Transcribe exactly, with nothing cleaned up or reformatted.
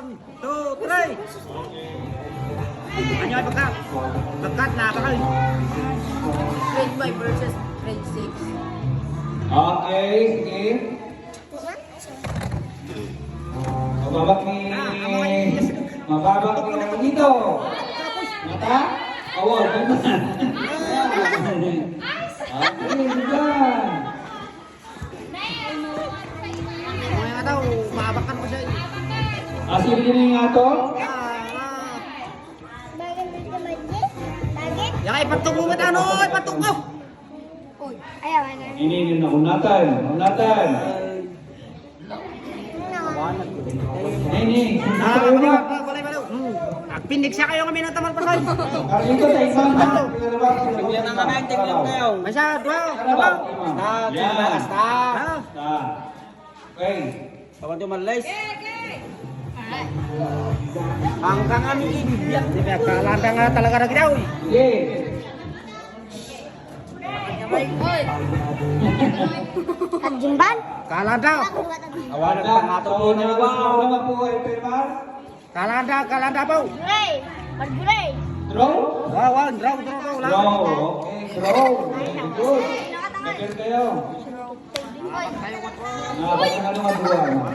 Two, three. Ano yung pagka? Pagkat na, pagkat. Grade five versus grade six. Okay, sige. Mababak ni, mababak ni Juanito. Mata? Award. Okay, diba? Kaya nga daw, maabakan ko siya eh. Ah, sige din nga to? Ah, ah. Yan ay, ipatok mo, ano? Ipatok mo! Uy, ayaw, ayaw. Ini, ini, naunatan, naunatan. Ini, ini. Ah, baliw, baliw, baliw. Hmm. Agpindig siya kayo kami ng tamal pasay. Carlito, sa ibang na. Bigyan na nga ng tignan kayo. Masya, dua, dua. Basta, basta. Ah. Basta. Okay. Kawan ti umalis. Hanggang kami ibibiyag. Di ba, kalanda nga talaga na ginaw, eh. Sige. At Jimban? Kalanda. Awan na, pangato ko na, wow. Ano na po, F M R? Kalanda, kalanda po. Gulay. Pagulay. Draw? Wow, wow, draw, draw, draw. Draw, okay, draw. Very good. Better kayo. Nakabasa ka naman, draw.